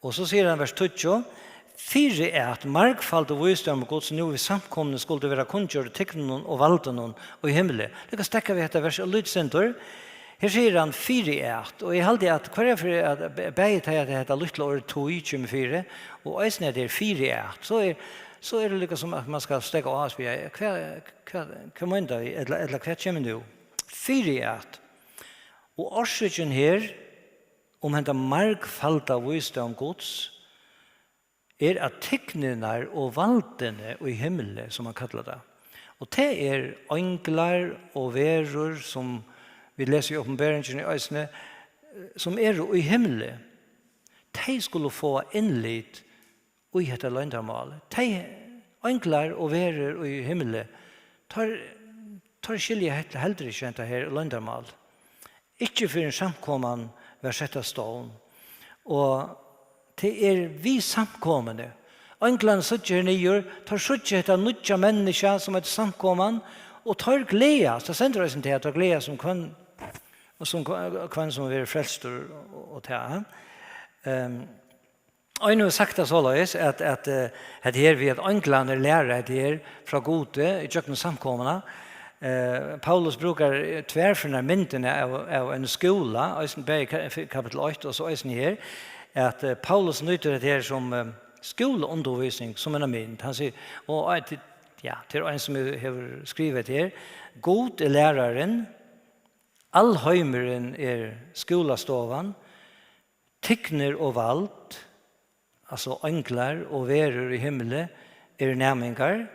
Og so sigur hann vers tíggju: Fyri at margfaldur vísdómur Guds nú við samkomuni skuldi vera kunngjørdur tyknunum og valdinum í himli. Líka steðga við hetta vers og lítið sindur. Her sigur hann: Fyri at. Og eg haldi, at hvørja ferð at b-, bæði tey, at hetta lítla orðið tí kemur fyri, og eisini at tað er fyri at, so er, so er tað líka sum, at man skal steðga á og spyrja: Hvat, hvat, hvat meinar tað? Ella, ella hvat kemur nú? Fyri at. Og orsøkin her, um henda margfalda vísdóm Guds, er, at tygnirnar og valdini í himli, sum man kallar tað, og tað er einglar og verur, sum vit lesa í Opinberingini eisini, sum eru í himli, tey skulu fáa innlit í hetta loyndarmál. Tey, einglar og verur í himli, teir, teir skilja hetta heldur ikki, hetta her loyndarmál. Ikki fyrr enn samkoman var sett á stovn. Og tað er við samkomuni. Einglarnir síggja her niður, teir síggja hetta nýggja menniskja, sum eitur samkoman, og teir gleðast. Tað stendur eisini til, at teir gleðast sum hvønn, sum hvønn, sum verður frelstur og, og tað. Ehm, Ein hevur sagt tað soleiðis, at, at, eh, hetta her við, at einglarnir læra hetta her frá Gudi í gjøgnum samkomuna. Eh, Paulus brúkar, eh, tvær ferðir myndina av, av einum skúla, eisini bæði í ka-, f-, kapittul eitt og so eisini her, at, eh, Paulus nýtir hetta her sum, eh, skúlaundirvísing, sum eina mynd. Hann sigur, og eitt, ja, tað er ein sum hevur, hevur skrivað hetta her: Gud er lærarin, alheimurin er skúlastovan, tygnir og vald, altso einglar og verur í himli, eru næmingar.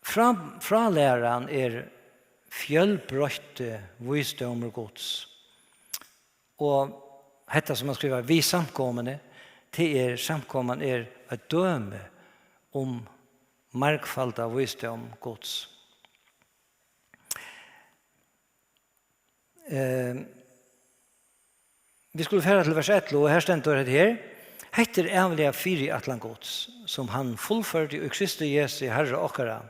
Frá, frálæran er fjølbroytti vísdómur Guds. Og hetta, sum hann skrivar við samkomuni, tað er, samkoman er eitt dømi um margfalda vísdóm Guds. Eh, vit skulu fara til vers ellivu, og her stendur hetta her: Hetta er ævinliga fyriætlan Guds, sum hann fullførdi í Kristi Jesu, Harra okkara.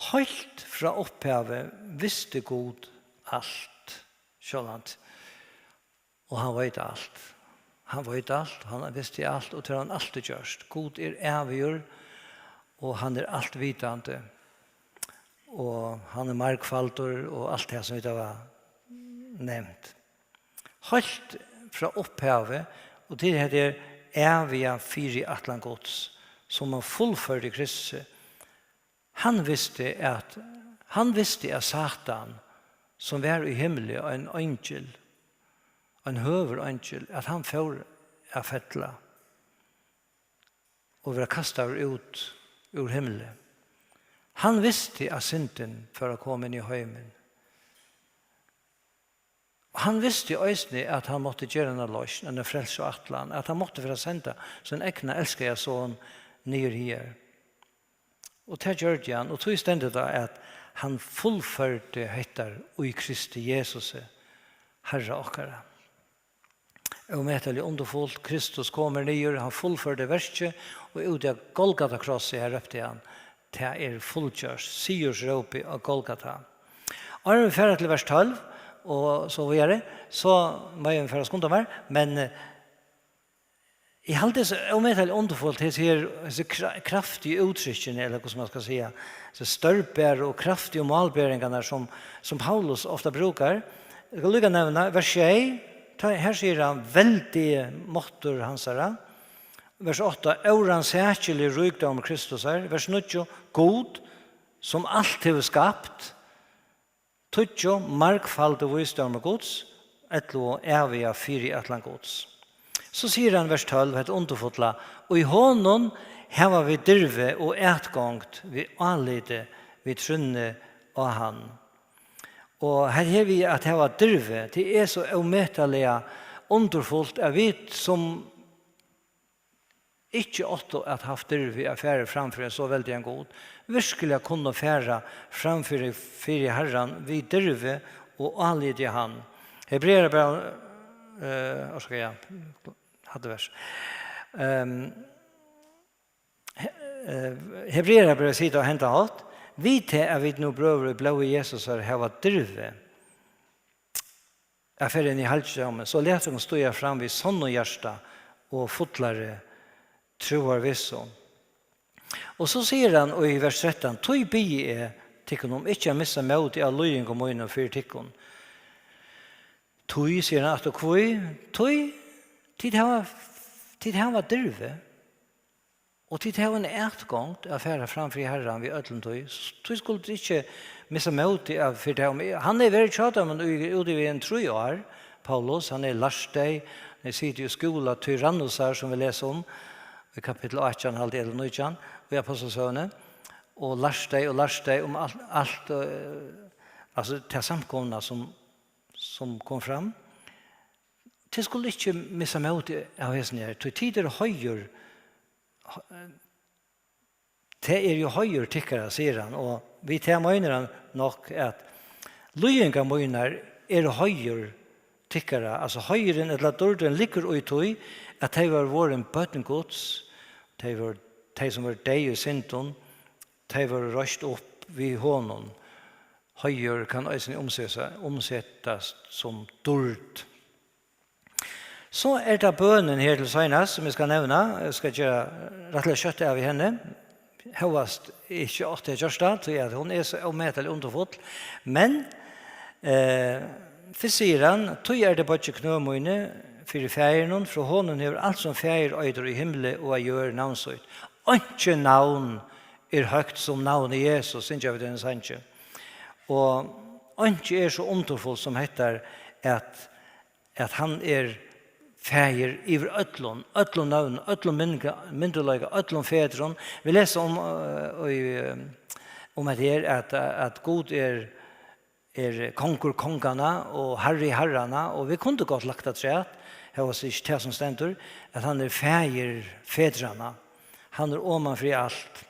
Heilt frá upphavi visti Gud alt, sjálvandi. Og hann veit alt. Hann veit alt, hann visti alt, og tað hevur hann altíð gjørt. Gud er ævigur, og hann er altvitandi, og hann er margfaldur, og alt tað sum vit hava nevnt. Heilt frá upphavi, og til hetta er æviga fyriætlan Guds, sum hann fullførdi í Kristi. Hann visti, at, hann visti, at Satan, sum var í himli, ein eingil, ein høgur eingil, at hann fór at fella og vera kastaður út úr himli. Hann visti, at syndin fór at koma inn í heimin. Og hann visti eisini, at hann mátti gera eina loysn, eina frelsuætlan, at hann mátti fara at senda sín egna elskaða son niður higar. Og tað gjørdi hann, og tí stendur tað, at hann fullførdi hetta í Kristi Jesusi, Harra okkara. Ómetaliga undurfult, Kristus kom her niður, hann fullførdi verkið, og úti á Golgata krossi, her rópti hann: "Tað er fullgjørt", sigursrópið á Golgata. Áðrenn vit fara til vers tólv, og so víðari, so má eg fara at skunda mær, men, eh, eg haldi tað so ómetaliga undurfult, hesi her, hesi kra-, kraftigu úttrykkini, ella hvussu man skal siga, hesi stórbæru og kraftigu málberingarnar, sum, sum Paulus ofta brúkar. Eg skal líka nevna vers sjey, tá, her sigur hann: "Veldigi máttur hansara." Vers átta: "Órannsakilig ríkdómur Kristusar." Vers níggju: "Gud, sum alt hevur skapt, tíggju: margfaldur vísdómur Guds, ellivu: æviga fyriætlan Guds." So sigur hann, vers tólv, hetta undurfulla: "Og í honum hava vit dirvi og atgongd við áliti, við trúnni á hann." Og her, her við at hava dirvi, tað er so ómetaliga undurfult, at vit sum ikki áttu at havt dirvi at fara fram fyri ein so veldigan Gud, virkuliga kunnu fara fram fyri, fyri Harran við dirvi og áliti á hann. Hebrearabræv, eh, orsaka, ja, hatta vers. Ehm, he-, eh, Hebrearabræv sigur á henda hátt: "Við tað at vit nú, brøður, í blóði Jesusar hava dirvi at fara inn í halgidómin, so lat okkum stíga fram við sonnum hjarta og fullari trúarvissu." Og so sigur hann í vers trettan: "Tí biði eg tykkum um ikki at missa mótið av líðingum mínum fyri tykkum." Tí, sigur hann aftur, hví? Tí tit hava, tit hava dirvi. Og tit hava eina atgongd at fara fram fyri Harran við øllum tí. Tí skulu tit ikki missa mótið av fyri tað. Hann hevur verið hjá teimum í, út í ein trý ár, Paulus. Hann hevur lært tey, hann hevur sitið í skúla Tyrannusar, sum vit lesa um í kapittul átjan, haldi eg, ella nítjan, í Ápostlasøguni, og lært tey og lært tey um alt, alt, eh, altso, ta samkomuna, sum, sum kom fram. Tit skulu ikki missa mótið av hesum her, tí tit eru heiður, tað er jú heiður tykkara, sigur hann, og við tað meinar hann nokk, at líðingar mínar eru heiður tykkara, altso heiðurin ella dýrdin liggur í tí, at tey vóru vorðin børn Guds, tey vóru, tey sum vóru deyð í syndum, tey vóru reist upp við honum. Heiður kann eisini umseta-, umsetast sum dýrd. So er tað bønin her til seinast, sum eg skal nevna. Eg skal gera rættiliga skjótt av í henni. Hóast eg ikki átti at gjørt tað, tí at hon er so ómetaliga undurfull. Men, eh, fyrst sigur hann: "Tí er tað, boyggi knø míni fyri Faðirinum, frá honum hevur alt, sum Faðir eitur, í himli og á jørð, navn sítt." Einki navn er høgt sum navnið Jesus, syngja vit í einum sangi. Og einki er so undurfult sum hetta, at at hann er faðir yvir øllum, øllum nøvnum, øllum mynda-, myndugleika, øllum fedrum. Vit lesa um, eh, í, eh, um at her, at, at Gud er, er kongur konganna og harri harranna, og vit kundu gott lagt afturat, hóast ikki tað sum stendur, at hann er faðir fedranna. Hann er oman fyri alt.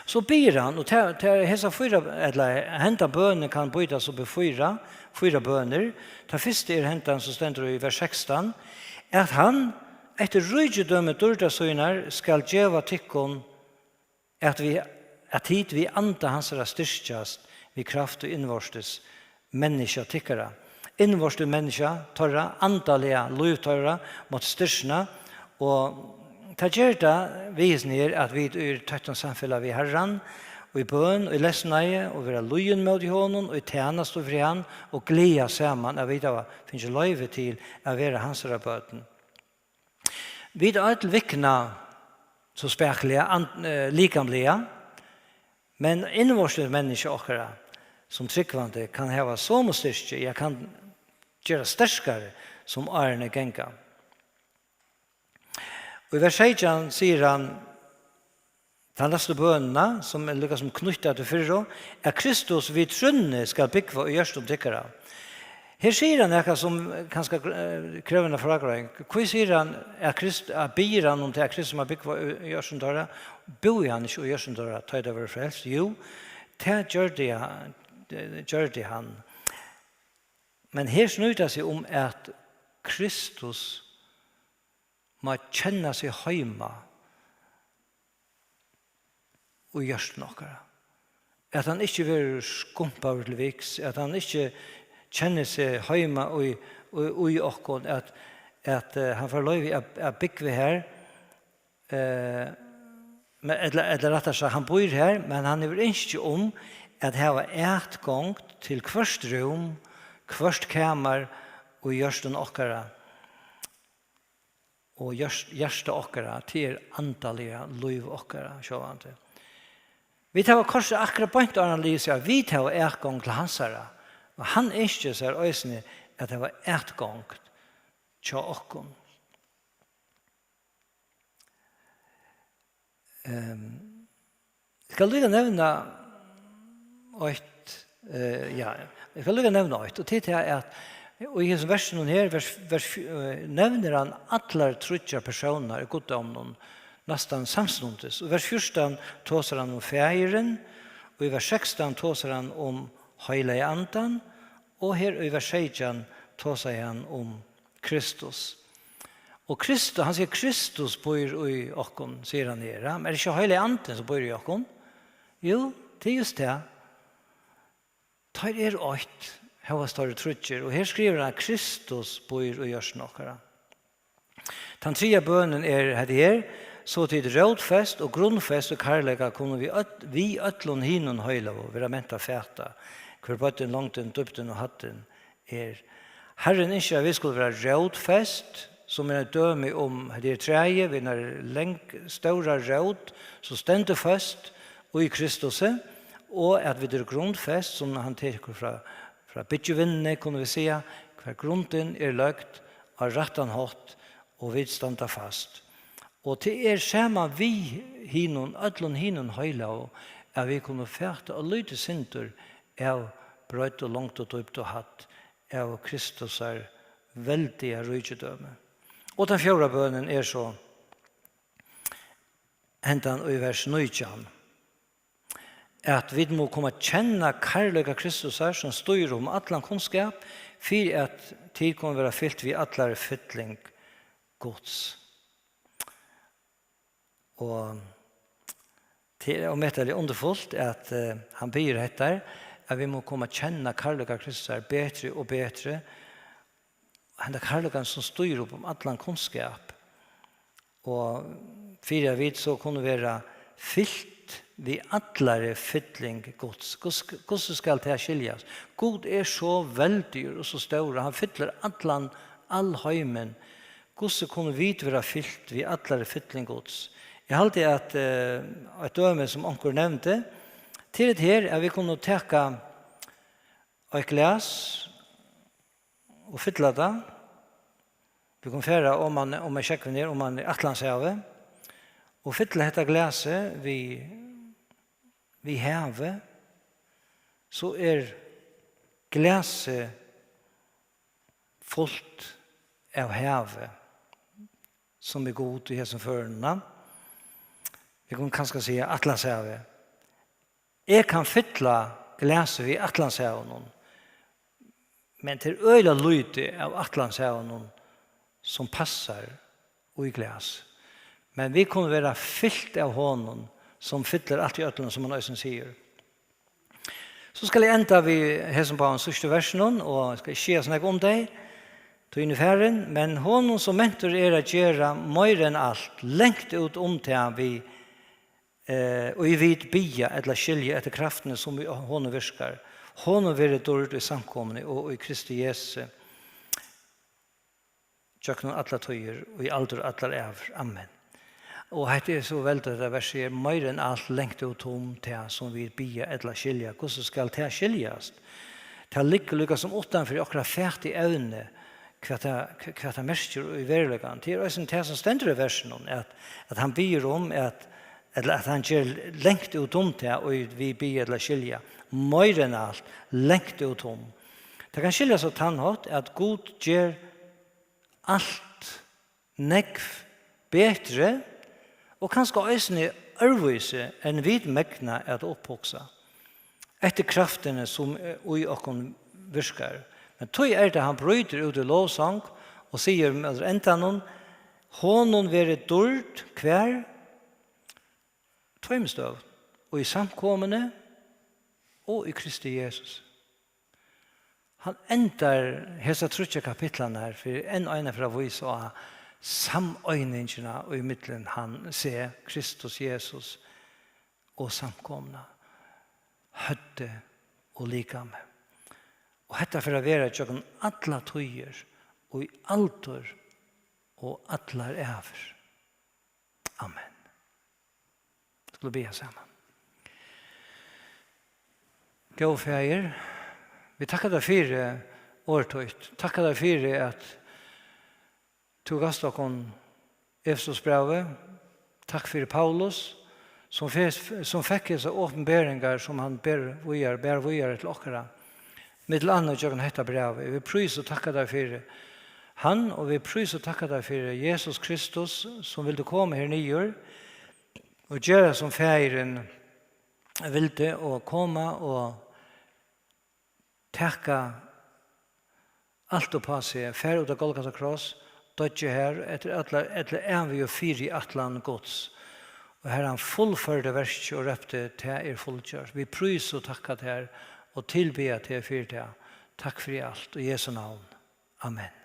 So biður hann, og tað, tað er hesa fýra, ella henda bønin kann býtast upp í fýra, fýra bønir. Tað fyrsta er hendan, sum stendur í vers sekstan, at hann eftir ríkidømi dýrdar sínar skal geva tykkum, at við, at tit við anda hansara styrkjast við kraft og innvortis, menniskja tykkara. Innvortið menniskja teirra, andaliga lív teirra, mátti styrkna, og tað ger tað við hesum her, at vit í tøttum samfelag við Harran, í bøn, í lesnaði, og vera lýðin móti honum, í tænastu fyri hann, og gleða saman, at vit hava fingið loyvi til at vera hansara børn. Vit øll vikna so spakuliga, and-, eh, likamliga, men innvortis menniskja okkara sum trúgvandi kann hava somu styrki, ja, kann gerast sterkari, sum árini ganga. Og í vers seytjan sigur hann, ta næstu bønina, sum er líka sum knýtt til fyrru, at Kristus við trúnni skal búgva í hjørtum tykkara. Her sigur hann nakað sum kanska, eh, krevur eina frágreiðing. Hví sigur hann at Krist-, at biður hann um tað, at Kristus má búgva í, í hjørtum teirra? Búði hann ikki í hjørtum teirra, tá ið tey vóru frelst? Jú, tað gjørdi hann, gjørdi hann. Men her snýr tað seg um, at Kristus má kenna seg heima í hjørtum okkara. At hann ikki verður skumpaður til viks, at hann ikki kennir seg heima í, í, í okkum, at, at, eh, hann fær loyvi at, at búgva her, eh, men, ella, ella rættari sagt, hann býr her, men hann hevur ynski um at hava atgongd til hvørt rúm, hvørt kamar í hjørtum okkara. Og hjørt-, hjarta okkara, tað er andaliga lív okkara, sjálvandi. Vit hava kortini akkurát beint áðrenn lisið, at vit hava atgongd til hansara, og hann ynskir sær eisini at hava atgongd hjá okkum. Ehm, Eg skal líka nevna eitt, eh, ja, eg skal líka nevna eitt, og tað er at í hesum versinum her, vers, vers, eh, nevnir hann allar tríggjar persónar í guddóminum, næstan samstundis. Í vers fjúrtan tosar hann um Faðirin, og í vers sekstan tosar hann um Heilaga Andan, og her í vers seytjan tosaði hann um Kristus. Og Kristus, hann sigur, "Kristus býr í okkum", sigur hann her. Ja? Men er tað ikki Heilagi Andin, sum býr í okkum? Jú, tað er júst tað. Teir eru eitt, hóast teir eru tríggir. Og her skrivar hann, "Kristus býr í hjørtum okkara." Tann triðja bønin er hetta her, "So tit rótfest og grundfest í kærleika, kunnu við øll-, við øllum hinum heilagu vera ment at fata, hvør breiddin, longdin, dýpdin og hæddin er." Harrin ynskir, at vit skulu vera rótfest, sum er eitt dømi um, hetta er træið, við einari lang, stóra rót, sum stendur føst í Kristusi, og at vit eru grundfest, sum hann tekur frá, frá byggivinnuni, kunnu vit siga, hvar grundin er løgd á rættan hátt, og vit standa fast. Og tað er sama við hinum, øllum hinum heilagu, at vit kunnu fata eitt lítið sindur av breidd og longd og dýpd og hædd av Kristusar veldiga ríkidømi. Og tann fjórða bønin er so hendan í vers nítjan, at vit mugu koma at kenna kærleika Kristusar, sum stígur um allan kunnskap, fyri at tit kunnu vera fylt við allari fylling Guds. Og tað er ómetaliga undurfult, at, eh, hann biður hetta, at vit mugu koma at kenna kærleika Kristusar betri og betri, henda kærleikan, sum stígur upp um allan kunnskap, og fyri at vit so kunnu vera fylt við allari fylling Guds. Hvussu, hvussu skal tað skiljast? Gud er so veldigur og so stórur, hann fyllir allan, alheimin. Hvussu kunnu vit vera fylt við allari fylling Guds? Eg haldi, at, eh, eitt dømi, sum onkur nevndi, til hetta her, at vit kunnu taka eitt glas og fylla tað. Vit kunnu fara oman, oman í sjógvin her, oman í Atlantshavið, og fylla hetta glasið við, við havi, so er glasið fult av havi, sum er Gud í hesum førinum. Vit kunnu kanska siga Atlantshavið. Eg kann fylla glasið við Atlantshavinum, men tað er øgiliga lítið av Atlantshavinum, sum passar í glas. Men vit kunnu vera fylt av honum, sum fyllir alt í øllum, sum hann eisini sigur. So skal eg enda við hesum báðum síðstu versunum, og eg skal ikki siga so nógv um tey, tíðin er farin, men honum, sum mentur er at gera meira enn alt, langt út um tað, við, eh, og vit biðja ella skilja eftir kraftini, sum í honum virkar. Honum verði dýrd í samkomuni og í Kristi Jesu, gjøgnum allar tíðir, í aldur allar ævir. Amen. Og hetta er so veldigt, hetta versið er meira enn alt langt út um tað, sum vit biðja ella skilja. Hvussu skal tað skiljast? Tað liggur líka sum uttan fyri okkara fatievni, hvat tað, hvat tað merkir í veruleikanum. Tað er eisini tað, sum stendur í versinum, at, at hann biður um, at, ella at hann ger langt út um tað, og vit biðja ella skilja. Meira enn alt, langt út um. Tað kann skiljast á tann hátt, at Gud ger alt nógv betri og kanska eisini øðrvísi, enn vit megna at upphugsa, eftir kraftini, sum í okkum virkar. Men tí er tað, hann brýtur út í lovsong Og sigur, at endanum, honum verði dýrd hvar? Tveimum støðum. Og í samkomuni og í Kristi Jesus. Hann endar hesa tríggjar kapitlarnar her fyri enn eina ferð at vísa á sameiningina í millum hann, seg, Kristus Jesus, og samkomuna, høvdið og likamið. Og hetta fer at vera gjøgnum allar tíðir, og í aldur og allar ævir. Amen. Skulu biðja saman. Góði Faðir, vit takka tær fyri orð títt. Takka tær fyri, at tú gavst okkum Efesusbrævið. Takk fyri Paulus, sum fe-, sum fekk hesar opinberingar, sum hann ber víðari, ber víðari til okkara, millum annað gjøgnum hetta brævið. Vit prísa og takka tær fyri hann, og vit prísa og takka tær fyri Jesus Kristus, sum vildi koma her niður og gera, sum Faðirin vildi, og koma og taka alt upp á seg, fara út á Golgata kross, doyggja har, eftir allar, ella ævigu fyriætlan Guds. Og har hann fullførdi verkið og rópti: "Tað er fullgjørt." Vit prísa og takka tær og tilbiðja teg fyri tað. Takk fyri alt, í Jesu navn. Amen.